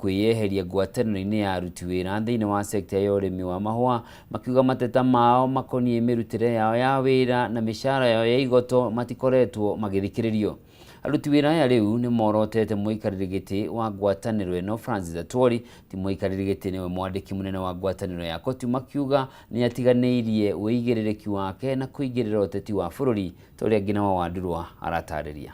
kwĩyeheria ngwatanĩro-inĩ ya aruti wĩra thĩinĩ wa sekta ya ũrĩmi wa mahũa, makiuga mateta mao makoniĩ mĩrutĩre yao ya wĩra na mĩcara yao ya igoto matikoretwo magĩthikĩrĩrio. Aruti wĩra aya rĩu nĩ morotete mũikarĩri gĩtĩ wa ngwatanĩro ĩno Francis Atwoli, ti mũikarĩri gĩtĩ nĩwe mwandĩki mũnene wa ngwatanĩro ya COTU, makiuga nĩ atiganĩirie ũigĩrĩrĩki wake na kũingĩrĩra ũteti wa bũrũri ta ũrĩa Ngina wa Wandurwa aratarĩria.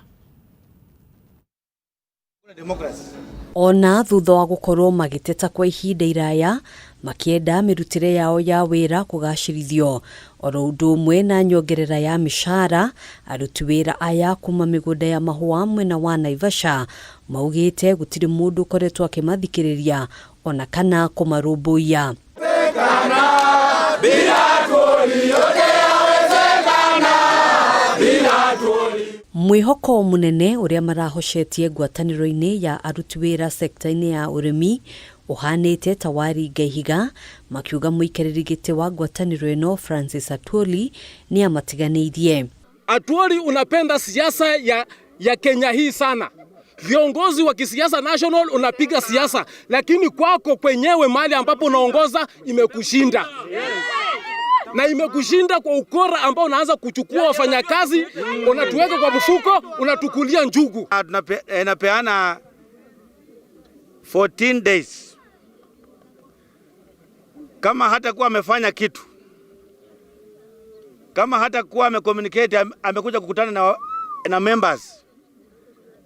Ona thutha wa gũkorwo magĩteta kwa ihinda iraya makĩenda mĩrutĩre yao ya wĩra kũgacĩrithio oro ũndũ ũmwe na nyongerera ya mĩcara, aruti wĩra aya kuma mĩgũnda ya mahũa mwena wa Naivasha maugĩte gũtirĩ mũndũ ũkoretwo akĩmathikĩrĩria ona kana kũmarũmbũiya. Mwĩhoko mũnene ũrĩa marahocetie ngwatanĩro-inĩ ya aruti wĩra sekta-inĩ ya ũrĩmi ũhanĩte ta waringa ihiga, makiuga mũikarĩri gĩtĩ wa ngwatanĩro ĩno Francis Atwoli nĩ amatiganĩirie. Atwoli, unapenda siasa ya Kenya hii sana. Viongozi wa kisiasa national unapiga siasa, lakini kwako kwenyewe mahali ambapo unaongoza imekushinda, na imekushinda kwa ukora ambao unaanza kuchukua wafanyakazi, unatuweka kwa mfuko, unatukulia njugu. Tunapeana 14 days. Kama hatakuwa amefanya kitu, kama hatakuwa amecommunicate, amekuja kukutana na members,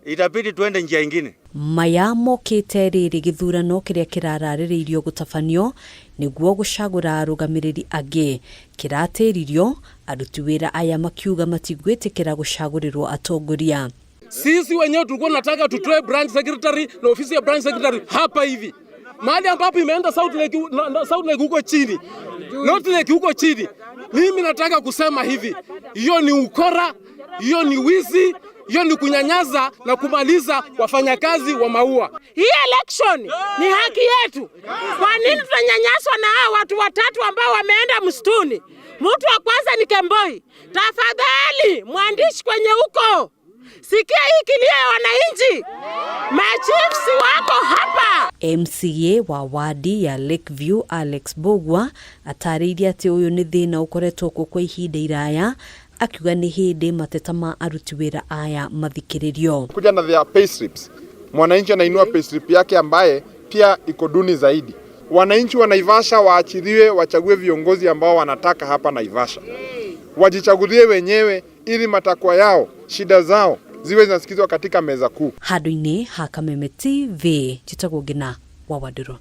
itabidi tuende njia ingine. Maya mokĩte rĩrĩ gĩthurano kĩrĩa kĩrararĩrĩirio gũtabanio nĩguo gũcagũra arũgamĩrĩri angĩ kĩratĩririo, aruti wĩra aya makiuga matigwĩtĩkĩra gũcagũrĩrwo atongoria. Sisi wenyewe tulikuwa tunataka tutoe branch secretary na ofisi ya branch secretary hapa hivi mahali ambapo imeenda South Lake, na South Lake huko chini, North Lake huko chini. Mimi nataka kusema hivi, hiyo ni ukora, hiyo ni wizi, hiyo ni kunyanyaza na kumaliza wafanyakazi wa maua. Hii election ni haki yetu. Kwa nini tunanyanyaswa na hao watu watatu ambao wameenda msituni? Mtu wa kwanza ni Kemboi. Tafadhali mwandishi kwenye huko, sikia hii kilio ya wananchi. Machiefs wako hapa. MCA wa wadi ya Lakeview Alex Bogwa atarĩirie atĩ ũyũ nĩ thĩna ũkoretwo kuo kwa ihinda iraya, akiuga nĩ hĩndĩ mateta ma aruti wĩra aya mathikĩrĩrio. Kuja na their pay slips. Mwananchi anainua pay slip yake ambaye pia iko duni zaidi. Wananchi wa Naivasha waachiliwe, wachague viongozi ambao wanataka hapa Naivasha. Wajichagulie wenyewe ili matakwa yao, shida zao ziwe zinasikizwa katika meza kuu. Handũ-inĩ ha Kameme TV, njĩtagwo Ngina wa Wandũrũ.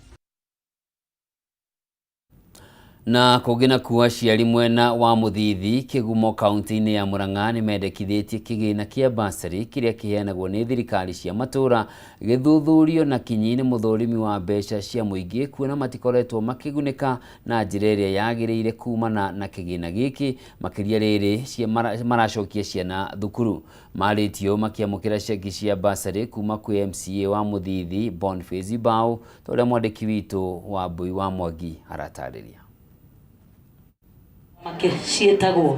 Na kũngĩ nakuo aciari mwena wa Mũthithi Kĩgumo kaunti-inĩ ya Murang'a nĩ mendekithĩtie kĩgĩna kĩa basarĩ kĩrĩa kĩheanagwo nĩ thirikari cia matũũra gĩthuthurio na kinyi nĩ mũthũrimi wa mbeca cia mũingĩ, kuona matikoretwo makĩgunĩka na njĩra ĩrĩa yagĩrĩire kumana na kĩgĩna gĩkĩ, makĩria rĩrĩ maracokia ciana thukuru. Marĩtio makĩamũkĩra ceki cia basarĩ kuma kwĩ MCA wa Mũthithi Boniface Mbao, ta ũrĩa mwandĩki witũ wa Mbui wa Mwangi aratarĩria. Ciĩtagwo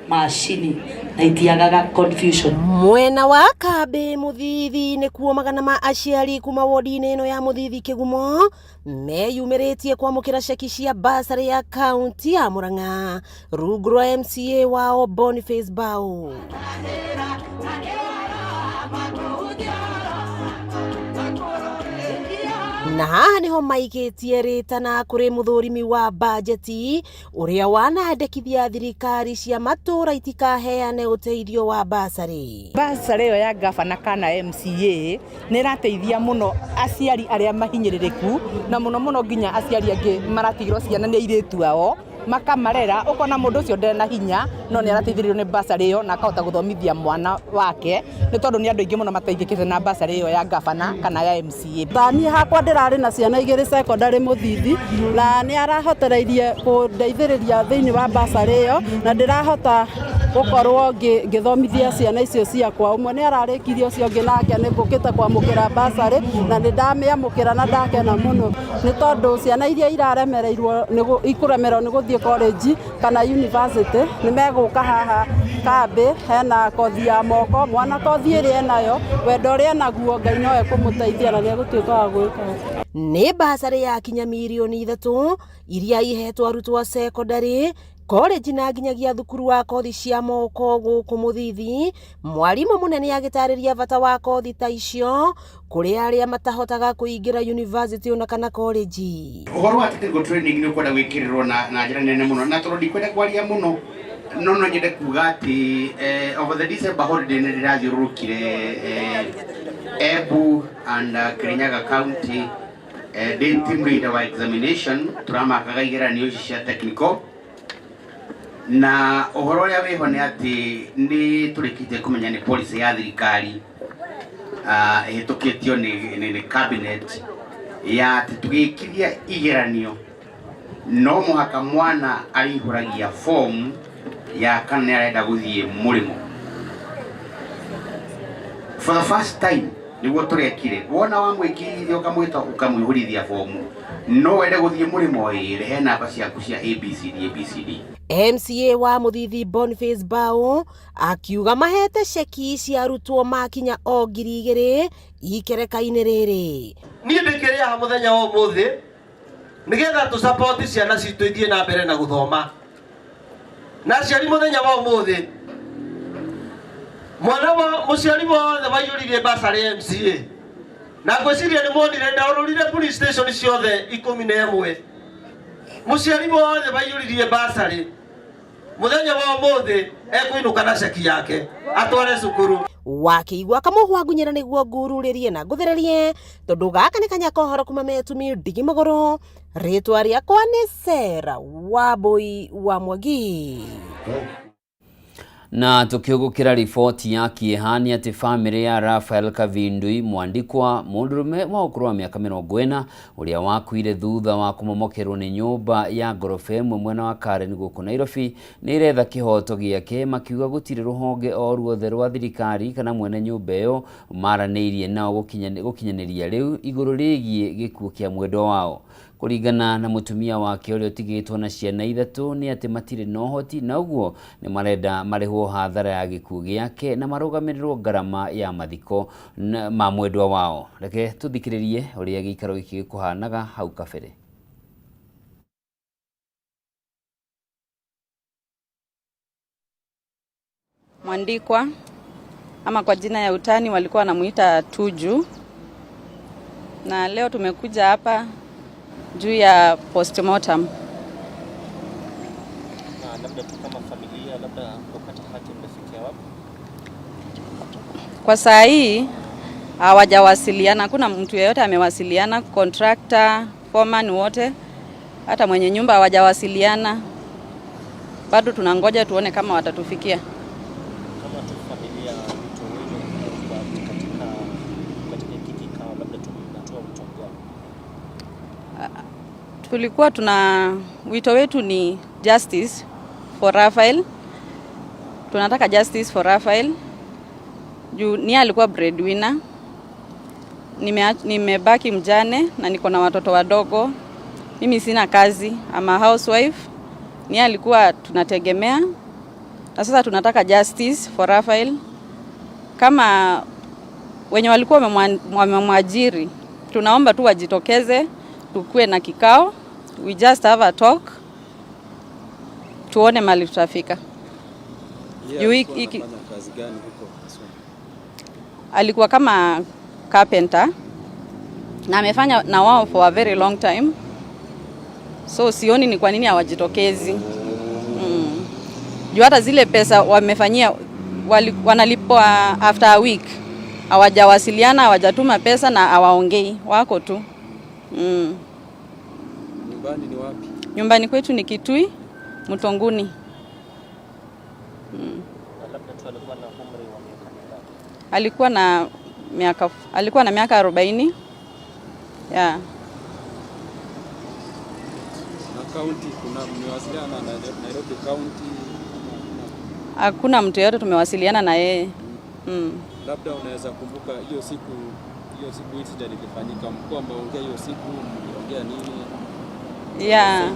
macini na itiagaga confusion. Mwena wa Kambi Mũthithi nĩkuo magana ma aciari kuma wodi-inĩ ĩno ya Mũthithi Kĩgumo meyumĩrĩtie kwamũkĩra ceki cia basarĩ ya kaunti ya Murang'a rungu rwa MCA wao Boniface Mbao. Na haha niho maigĩtie rĩtana kũrĩ mũthũrimi wa bajeti ũrĩa wanandĩkithia thirikari cia matũũra itikaheane ũteithio wa basarĩ. Basarĩ ĩyo ya gavana kana MCA nĩ ĩrateithia mũno aciari arĩa mahinyĩrĩrĩku, na mũno mũno nginya aciari angĩ maratigĩrwo ciana nĩ airĩtu ao makamarera, ũkona mũndũ ũcio ndarĩ na hinya no nĩ arateithĩrĩrio nĩ basarĩ ĩyo na akahota gũthomithia mwana wake, nĩ tondũ nĩ andũ aingĩ mũno mateithĩkĩte na basarĩ ĩyo ya gavana kana ya MCA. Taniĩ hakwa ndĩrarĩ na ciana igĩrĩ secondary Mũthithi, na nĩ arahotereirie kũndeithĩrĩria thĩinĩ wa basarĩ ĩyo, na ndĩrahota Gukorwo ngithomithia ciana icio ciakwa umwe ni ararikirie ucio ungi nake ni ngukite kwamukira basarĩ na ni ndamiamukira na ndakena muno ni tondu ciana iria iraremereirwo ikuremererwo ni guthie college kana university ni meguka haha kambi hena kothi ya moko mwana kothi ĩrĩa enayo wendo ũrĩa enaguo Ngai no ekũmũteithia na nĩegũtuĩka wa gwĩka. Nĩ basarĩ ya kinya mirioni 3 iria ihetwo arutwo a secondary college na nginyagia thukuru wa kothi cia moko gũkũ Mũthithi. Mwarimũ mũnene agĩtarĩria bata wa kothi ta icio kũrĩ arĩa matahotaga kũingĩra university ona kana college. Ũhoro wa technical training nĩ ũkwenda gwĩkĩrĩrwo na njĩra nene mũno, na tondũ ndikwenda kwaria mũno no nyende kuga atĩ over the December holiday nĩ ndĩrathiũrũrũkire Embu and Kirinyaga County ndĩ team leader wa examination tũramakaga igeranio ici cia technical, na ũhoro ũrĩa wĩho nĩ atĩ nĩ tũrĩkĩtie kũmenya nĩ policy ya thirikari ĩhĩtũkĩtio nĩ cabinet ya atĩ tũgĩkithia igeranio no mũhaka mwana arĩihũragia form ya kana nĩ arenda gũthiĩ mũrĩmo. For the first time nĩguo tũrekire, wona wamwĩkĩrithia ũkamwĩta ũkamũihũrithia fomu no wende gũthiĩ mũrĩmo ĩĩ, rehe namba ciaku cia ABCD ABCD. MCA wa Mũthithi Boniface Bao akiuga mahete ceki cia arutwo makinya o 2000 ikereka-inĩ rĩrĩ. Niĩ ndĩkĩrĩ haha mũthenya wa ũmũthĩ nĩgetha tũ support ciana citũ ithiĩ na mbere na gũthoma. Na aciari mũthenya wa ũmũthĩ mwana wa mũciari wothe waiyũririe basarĩ MCA na ngwĩciria nĩ mwonire ndaũrũrire police station ciothe 11. Mũciari wothe waiyũririe basarĩ mũthenya wa ũmũthĩ ekũinũka na ceki yake atware cukuru. Wakĩigua kamũhwa ngunyĩra nĩguo ngururĩrie na ngũthererie tondũ gaka nĩ kanya kohoro kuma metumi ndigi magũrũ. Rĩtwa rĩakwa nĩ Sarah Wambui wa Mwangi. Na tukiugukira riboti ya kieha ni ati family ya Rafael Kavindui mwandikwa mundurume wa ukuru wa miaka 40 uria wakuire thutha wa kumomokerwo ni nyumba ya ngoroba ĩmwe mwena wa Karen guku Nairobi ni iretha kihoto giake, makiuga gutiri ruhonge o ruothe rwa thirikari kana mwene nyumba iyo maranĩirie nao gukinyaniria riu iguru rigie gikuo kia mwendwa wao. Kuringana na mutumia wake uria utigitwo na ciana 3 ni ati matire na uhoti na uguo ni marenda marihwo hathara ya gikuo giake na marugamirirwo ngarama ya mathiko ma mwendwa wao. Reke tuthikiririe uria giikaro giki gikuhanaga hau kabere. Mwandikwa ama kwa jina ya utani walikuwa wanamuita Tuju, na leo tumekuja hapa juu ya postmortem. Na labda tu kama familia, labda kupata haki mmefikia wapi? Kwa saa hii hawajawasiliana, hakuna mtu yeyote amewasiliana, contractor, foreman wote, hata mwenye nyumba hawajawasiliana. Bado tunangoja tuone kama watatufikia. Kama tu familia, wito wenu katika hiki kikao, labda tunatoa wito gani? Tulikuwa tuna wito wetu ni justice for Rafael. Tunataka justice for Rafael. Juu ni alikuwa breadwinner. Nimebaki mjane na niko na watoto wadogo. Mimi sina kazi, I'm a housewife. Ni alikuwa tunategemea. Na sasa tunataka justice for Rafael. Kama wenye walikuwa wamemwajiri, tunaomba tu wajitokeze, tukue na kikao. We just have a talk. Tuone mali tutafika. Kazi gani huko? Alikuwa kama carpenter na amefanya na wao for a very long time. So sioni ni kwa nini hawajitokezi. Juu hata zile pesa wamefanyia wanalipwa after a week. Hawajawasiliana, hawajatuma pesa na hawaongei, wako tu. Nyumbani ni wapi? Nyumbani kwetu ni Kitui, Mtonguni. Labda tu alikuwa na umri wa miaka mingapi? Alikuwa na miaka 40. Yeah. Na county kuna mmewasiliana na Nairobi County? Hakuna mtu yeyote tumewasiliana na yeye. Labda unaweza kumbuka hiyo siku incident ilifanyika, mlikuwa mmeongea hiyo siku, mliongea nini? Yeah.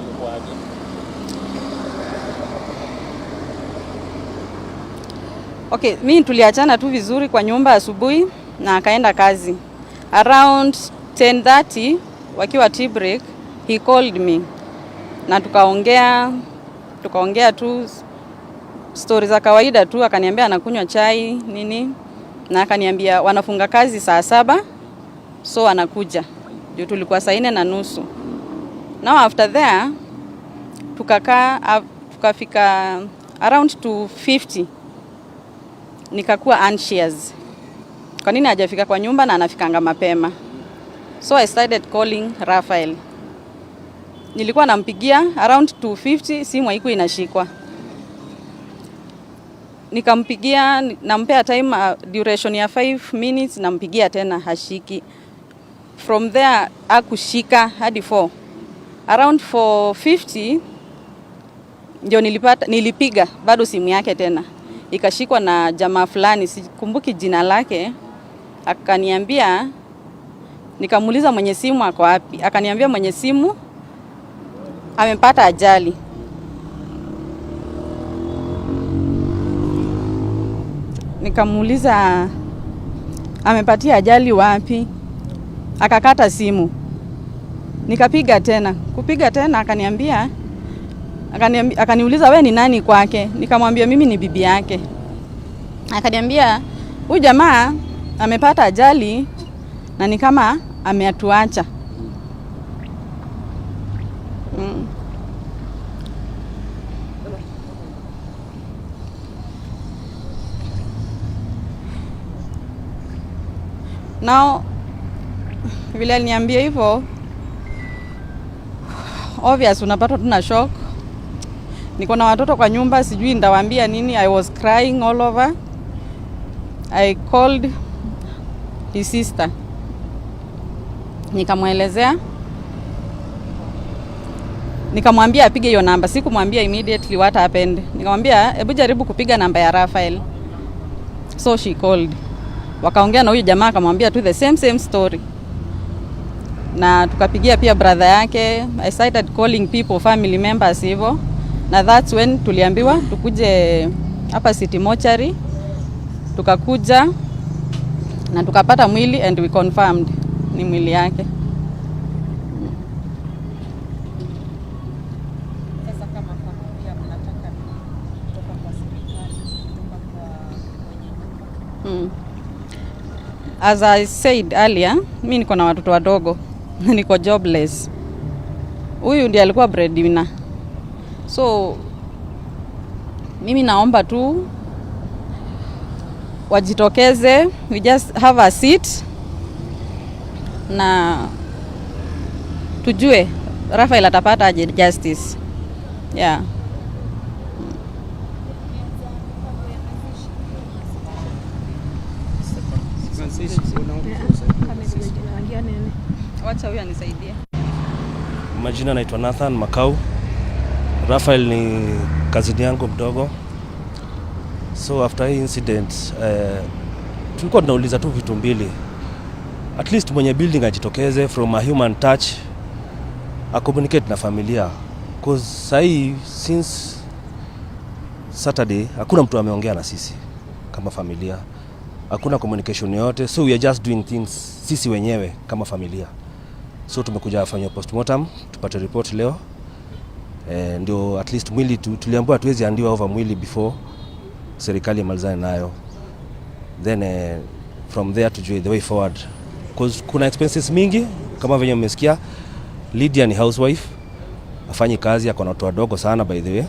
Okay, mimi tuliachana tu vizuri kwa nyumba asubuhi na akaenda kazi. Around 10:30 wakiwa tea break, he called me. Na tukaongea tu stories za kawaida tu, akaniambia anakunywa chai nini, na akaniambia wanafunga kazi saa 7, so anakuja. Juu tulikuwa saa 4:30. Now after there tukakaa, tukafika around 2:50. Nikakuwa anxious. Kwa nini hajafika kwa nyumba na anafikanga mapema? So I started calling Raphael. Nilikuwa nampigia around 2:50, simu haikuwa inashikwa. Nikampigia, nampea time duration ya 5 minutes, nampigia tena hashiki. From there hakushika hadi 4. Around 4:50 ndio nilipiga bado simu yake tena. Ikashikwa na jamaa fulani, sikumbuki jina lake. Akaniambia, nikamuuliza mwenye simu ako wapi? Akaniambia mwenye simu amepata ajali. Nikamuuliza amepatia ajali wapi? Akakata simu. Nikapiga tena. Kupiga tena akaniambia, akaniuliza we ni nani kwake? Nikamwambia mimi ni bibi yake. Akaniambia huyu jamaa amepata ajali na ni kama ameatuacha. Now vile aliniambia hivyo, obvious unapatwa tu na shock. Niko na watoto kwa nyumba, sijui nitawaambia nini. I was crying all over. I called his sister. Nikamwelezea. Nikamwambia apige hiyo namba. Sikumwambia immediately what happened. Nikamwambia hebu jaribu kupiga namba ya Raphael. So she called. Wakaongea na huyu jamaa akamwambia tu the same story. Na tukapigia pia brother yake. I started calling people, family members hivyo. Na that's when tuliambiwa tukuje hapa City Mortuary. Tukakuja na tukapata mwili and we confirmed ni mwili yake. Sasa kama familia mnataka nini kutoka kwa serikali, kutoka kwa wenye nyumba? As I said earlier, mimi niko na watoto wadogo. Niko jobless. Huyu ndiye alikuwa breadwinner. So mimi naomba tu wajitokeze, we just have a seat na tujue Raphael atapata justice. Yeah. Wacha huyu anisaidie. Majina naitwa Nathan Makau. Raphael ni cousin yangu mdogo. So after hii incident tulikuwa tunauliza tu vitu mbili. At least mwenye building ajitokeze from a human touch, a communicate na familia. Cause sahi since Saturday hakuna mtu ameongea na sisi kama familia. Hakuna communication yoyote, so we are just doing things sisi wenyewe kama familia. So tumekuja kufanya postmortem, tupate report leo. Ndio at least mwili tuliambiwa hatuwezi andiwa over mwili before serikali imalizane nayo. Then from there tujue the way forward. Cause kuna expenses mingi kama venye mmesikia. Lydia ni housewife, afanye kazi, ako na watoto wadogo sana by the way.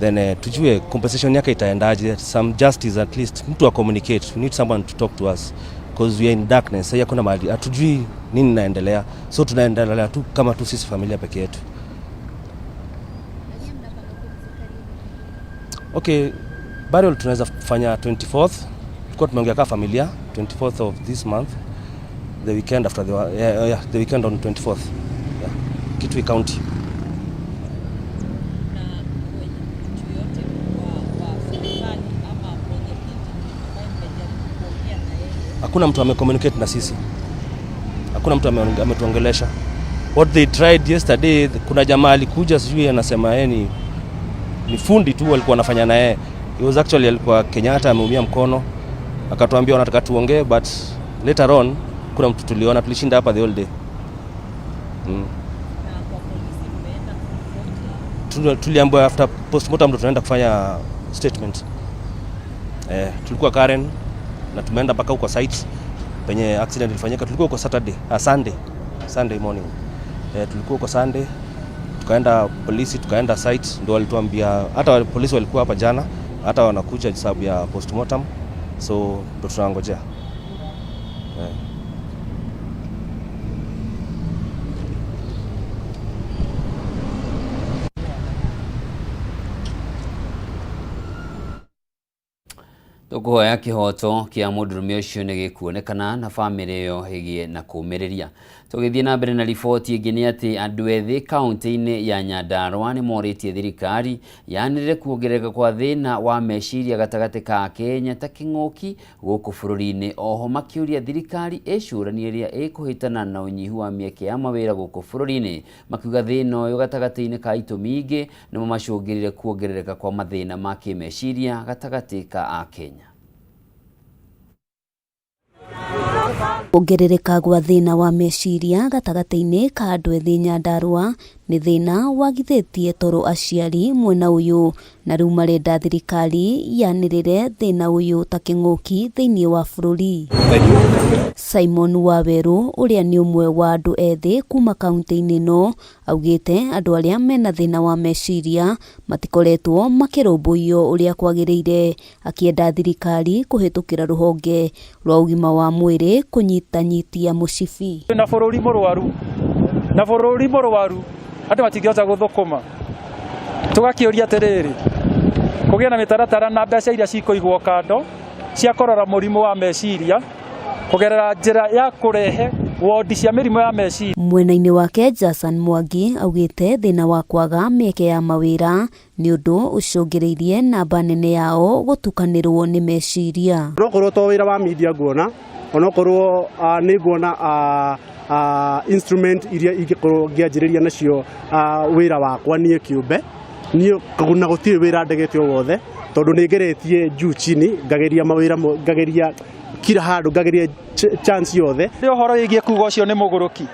Then tujue compensation yake itaendaje, some justice at least, mtu a communicate. We need someone to talk to us because we are in darkness. Sasa hakuna mahali, hatujui nini inaendelea. So tunaendelea tu kama tu sisi familia peke yetu. Okay, burial tunaweza fanya 24th. Tulikuwa tumeongea kama familia 24th of this month, the weekend after the the weekend on 24th. Yeah. Kitui County. Hakuna mtu amecommunicate na sisi, hakuna mtu ametuongelesha. What they tried yesterday, kuna jamaa alikuja, sijui anasema yeye ni fundi tu, walikuwa wanafanya na yeye. He was actually alikuwa Kenyatta, ameumia mkono, akatuambia wanataka tuongee, but later on kuna mtu tuliona, tulishinda hapa the whole day. Tuliambiwa after postmortem ndo tunaenda kufanya statement. Tulikuwa Karen na tumeenda mpaka huko site penye accident ilifanyika. Tulikuwa huko Saturday, Sunday morning. Tulikuwa huko Sunday, tukaenda polisi, tukaenda site, ndo walituambia hata polisi walikuwa hapa jana, hata wanakuja sababu ya postmortem, so ndo tunangojea. Tũkũhoya kĩhoto kĩa mũndũrũme ũcio nĩ gĩkuonekana na bamĩrĩ ĩyo ĩgĩe na kũũmĩrĩria. Tũgĩthiĩ na mbere na riboti ĩngĩ nĩ atĩ andũ ethĩ kaunti-inĩ ya Nyandarua nĩ morĩtie thirikari yanĩrĩre kuongerereka kwa thĩna wa meciria gatagatĩ ka Kenya ta kĩng'ũki gũkũ bũrũri-inĩ. Oho makĩũria thirikari ĩcũranie ĩrĩa ĩkũhĩtana na ũnyihu wa mĩeke ya mawĩra gũkũ bũrũri-inĩ, makiuga thĩna ũyũ gatagatĩ-inĩ ka itũmi ingĩ nĩmo macũngĩrĩre kuongerereka kwa mathĩna ma kĩmeciria gatagatĩ ka Akenya. Kuongerereka gwa thĩna wa meciria gatagatĩ-inĩ ka andũ ethĩ Nyandarua nĩ thĩna wagithĩtie toro aciari mwena ũyũ, na rĩu marenda thirikari yanĩrĩre thĩna ũyũ ta kĩng'ũki thĩinĩ wa bũrũri. Simon Wawerũ ũrĩa nĩ ũmwe wa andũ ethĩ kuma kaunti-inĩ ĩno augĩte andũ arĩa mena thĩna wa meciria matikoretwo makĩrũmbũiyo ũrĩa kwagĩrĩire, akĩenda thirikari kũhĩtũkĩra rũhonge rwa ũgima wa mwĩrĩ kũnyitanyitia mũcibi. Na bũrũri mũrwaru, na bũrũri mũrwaru andũ matingĩhota gũthũkũma. Tũgakĩũria atĩrĩrĩ, kũgĩe na mĩtaratara na mbeca iria cikũigwo kando cia kũrora mũrimũ wa meciria kũgerera njĩra ya kũrehe wodi cia mĩrimũ ya meciria. Mwena-inĩ wake Jason Mwangi augĩte thĩna wa kwaga mĩeke ya mawĩra nĩ ũndũ ũcũngĩrĩirie namba nene yao gũtukanĩrwo nĩ meciria. Onokorwo to wĩra wa media nguona, onokorwo nĩ nguona instrument iria ingĩkorwo ngĩanjĩrĩria nacio wĩra wakwa niĩ kĩũmbe, niĩ na gũtirĩ wĩra ndegete o wothe, tondũ nĩ ngeretie juu chini, ngageria mawĩra, ngageria kila handũ, ngageria chance yothe. Nĩ ũhoro wĩgiĩ kuga ũcio nĩ mũgũrũki,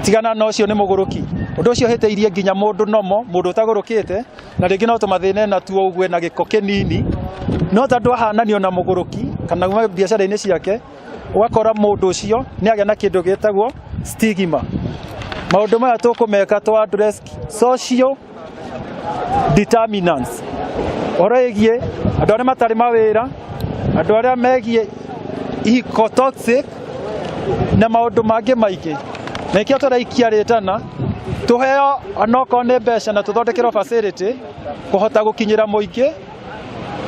tigana na ũcio nĩ mũgũrũki, ũndũ ũcio ũhĩtĩirie nginya mũndũ nomo, mũndũ ũtagũrũkĩte, na rĩngĩ no tũmathĩne natuo ũguo na gĩko kĩnini, no tondũ ahananio na mũgũrũki kana kuma biacara-inĩ ciake, ũgakora mũndũ ũcio nĩ agĩa na kĩndũ gĩtagwo stigma. Maũndũ maya tũkũmeka tũ address social determinants, ũhoro wĩgiĩ andũ arĩa matarĩ mawĩra, andũ arĩa megiĩ ihiko toxic na maũndũ mangĩ maingĩ. Na nĩkĩo tũraikia rĩtana tũheo onokorwo nĩ mbeca na tũthondekerwo facility kũhota gũkinyĩra mũingĩ,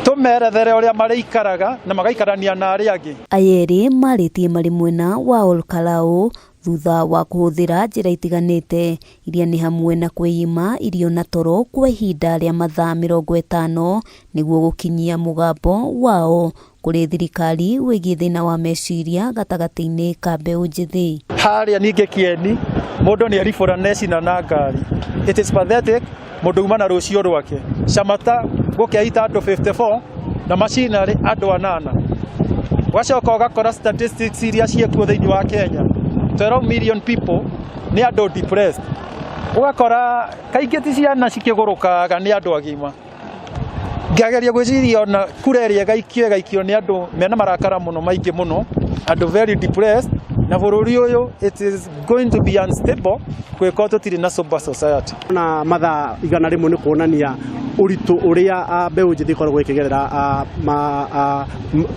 tũmerethere ũrĩa marĩikaraga na magaikarania na arĩa angĩ. Aya erĩ marĩtie marĩ mwena wa Olkalau thutha wa kũhũthĩra njĩra itiganĩte iria nĩ hamwe na kwĩima irio na toro kwa ihinda rĩa mathaa 50 nĩguo gũkinyia mũgambo wao kũrĩ thirikari wĩgiĩ thĩna wa meciria gatagatĩ-inĩ ka mbeũ njĩthĩ. Harĩa ningĩ Kieni mũndũ nĩ eribũra na ecina na ngari. It is pathetic mũndũ uma na rũciũ rwake. Camata gũkeita andũ 54 na macinarĩ andũ 8. Ũgacoka ũgakora statistics iria ciĩkuo thĩinĩ wa Kenya, 12 million people nĩ andũ depressed. Ũgakora kaingĩ ti ciana cikĩgũrũkaga, nĩ andũ agima. Ngĩgeria gwĩciria ona kura ĩrĩa ĩgaikio nĩ andũ mena marakara mũno maingĩ mũno, andũ very depressed, na bũrũri ũyũ it is going to be unstable gwĩkorwo tũtirĩ na sober society. Na mathaa 100 nĩ kuonania ũritũ ũrĩa mbeũ njĩthĩ ĩkoragwo ĩkĩgerera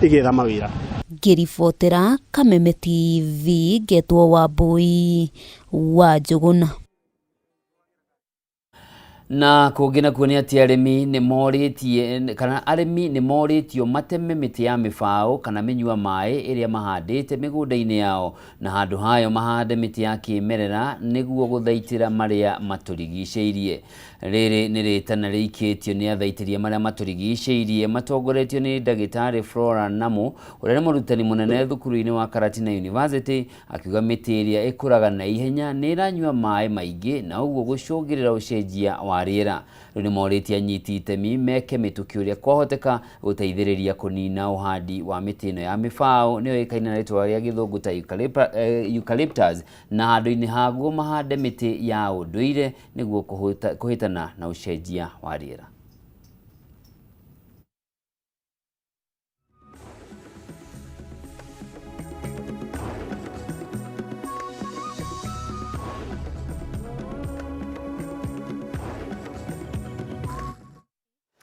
ĩgĩetha mawĩra. Ngĩribotera Kameme TV ngetwo Wambui wa Njũgũna. Na kũngĩ nakuo nĩ atĩ arĩmi nĩ morĩtie kana arĩmi nĩ morĩtio mateme mĩtĩ ya mĩbaũ kana mĩnyua maĩ ĩrĩa mahandĩte mĩgũnda-inĩ yao na handũ hayo mahande mĩtĩ ya kĩmerera nĩguo gũthaitĩra marĩa matũrigicĩirie. Rĩrĩ nĩ rĩtana rĩikĩtio nĩ athaitĩria marĩa matũrigicĩirie matongoretio nĩ Ndagĩtarĩ Flora Namu ũrĩa nĩ mũrutani mũnene thukuru-inĩ wa Karatina University Akiuga mĩtĩ ĩrĩa ĩkũraga na ihenya nĩ ĩranyua maĩ maingĩ na ũguo gũcũngĩrĩra ũcenjia wa rĩera. Rĩu nĩmorĩtie anyiti itemi meke mĩtũkĩ ũrĩa kwahoteka gũteithĩrĩria kũnina ũhandi wa mĩtĩ ĩno ya mĩbaũ nĩyo ĩkaine na rĩtwa rĩa gĩthũngũ ta eucalyptus na handũ-inĩ haguo mahande mĩtĩ ya ũndũire nĩguo kũhĩtana na ũcenjia wa rĩera.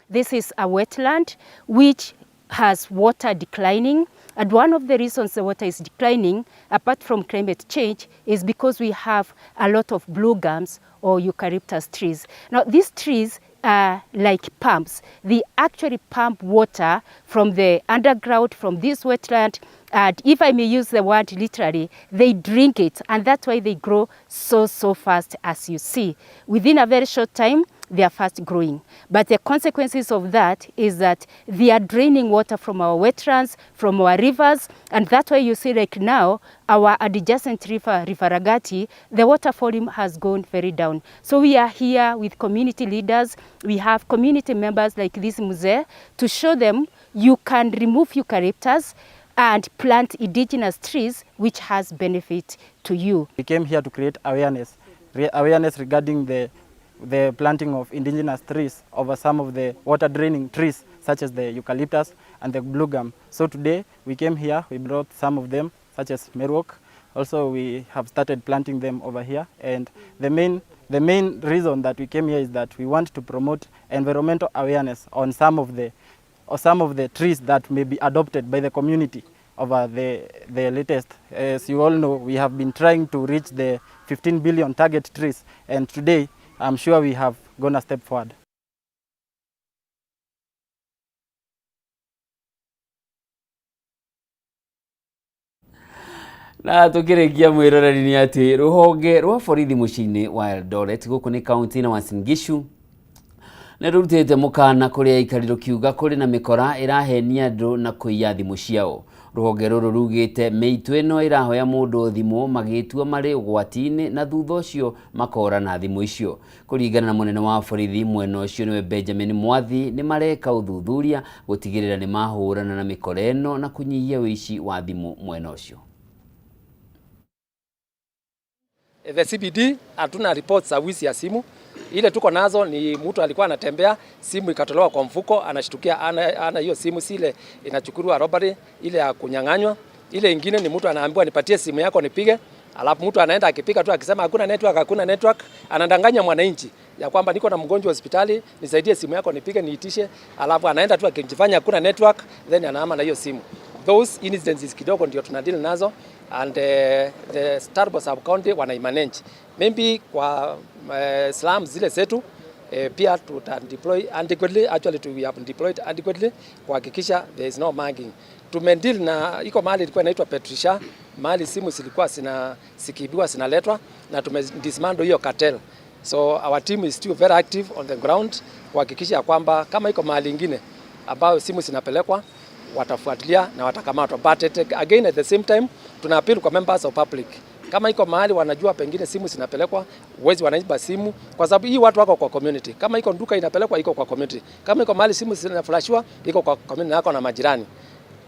This is a wetland which has water declining. And one of the reasons the water is declining, apart from climate change, is because we have a lot of blue gums or eucalyptus trees. Now, these trees are like pumps. They actually pump water from the underground, from this wetland, and if I may use the word literally, they drink it, and that's why they grow so, so fast, as you see. Within a very short time, they are fast growing. But the consequences of that is that they are draining water from our wetlands, from our rivers, and that's why you see like now, our adjacent river, River Ragati, the water volume has gone very down. So we are here with community leaders, we have community members like this mzee to show them you can remove eucalyptus and plant indigenous trees which has benefit to you. We came here to create awareness, awareness regarding the, the planting of indigenous trees over some of the water draining trees such as the eucalyptus and the blue gum. So today we came here, we brought some of them such as merwok. Also we have started planting them over here, and the main, the main reason that we came here is that we want to promote environmental awareness on some of the or some of the trees that may be adopted by the community over the, the latest. As you all know, we have been trying to reach the 15 billion target trees, and today I'm sure we have gone a step forward. Na tukĩrĩkia mwĩroreri nĩ atĩ rũhonge rwa borithi mũciĩ-inĩ wa Eldoret gũkũ nĩ kaunti-inĩ Uasin Gishu nĩ rũrutĩte mũkana kũrĩ aikari rũkiuga kũrĩ na mĩkora ĩrahenia andũ na kũiya thimũ ciao. Rũhonge rũrũ rugĩte mĩitũ ĩno ĩrahoya mũndũ thimũ magĩtua marĩ ũgwati-inĩ na thutha ũcio makora na thimũ icio. Kũringana na mũnene wa borithi mwena ũcio nĩwe Benjamin Mwathi nĩ mareka ũthuthuria gũtigĩrĩra nĩ mahũrana na mĩkora ĩno na kũnyihia ũici wa thimũ mwena ũcio. The CBD hatuna reports za wizi ya simu. Ile tuko nazo ni mtu alikuwa anatembea, simu ikatolewa kwa mfuko, anashtukia ana, ana hiyo simu, si ile inachukuliwa robbery, ile ya kunyang'anywa. Ile ingine ni mtu anaambiwa nipatie simu yako nipige, alafu mtu anaenda akipiga tu akisema hakuna network, hakuna network, anadanganya mwananchi ya kwamba niko na mgonjwa hospitali, nisaidie simu yako nipige niitishe, alafu anaenda tu akijifanya hakuna network, then anahama na hiyo simu. Those incidences kidogo ndio tunadeal nazo and the Turbo sub county wanaimanage maybe kwa slums zile zetu pia tuta deploy adequately, actually we have deployed adequately kuhakikisha there is no mugging. Tumedeal na iko mahali ilikuwa inaitwa Patricia, mahali simu zilikuwa zina zikiibiwa zinaletwa na tume dismantle hiyo cartel. So our team is still very active on the ground kuhakikisha kwamba kama iko mahali ingine ambayo simu zinapelekwa watafuatilia na watakamatwa. But again at the same time tuna appeal kwa members of public, kama iko mahali wanajua pengine simu zinapelekwa, wezi wanaiba simu, kwa sababu hii watu wako kwa community. Kama iko duka inapelekwa, iko kwa community. Kama iko mahali simu zinaflashiwa, iko kwa community yako na majirani.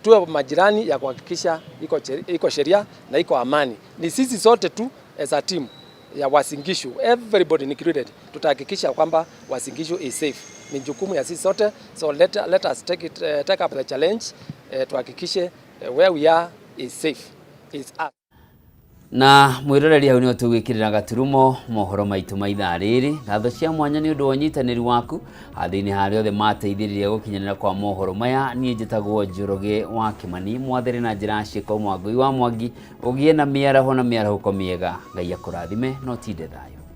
Tuwe majirani ya kuhakikisha iko, iko sheria na iko amani. Ni sisi sote tu as a team ya Uasin Gishu, everybody included, tutahakikisha kwamba Uasin Gishu is safe. Ni jukumu ya sisi sote, so let us take up the challenge tuhakikishe where we are is safe, is us. Na mwĩroreri hau nĩho tũgwĩkĩrĩra gaturumo mohoro maitũ ma ithaa rĩrĩ. Ngatho cia mwanya nĩ ũndũ wa ũnyitanĩri waku hathĩ-inĩ harĩa othe mateithĩrĩria gũkinyanĩra kwa mohoro maya. Niĩ njĩtagwo Njoroge wa Kĩmani mwathĩrĩ na njĩra ciĩko Mwangũi wa Mwangi. Ũgĩe na mĩaraho na mĩarahũko mĩega. Ngai akũrathime na ũtinde thayũ.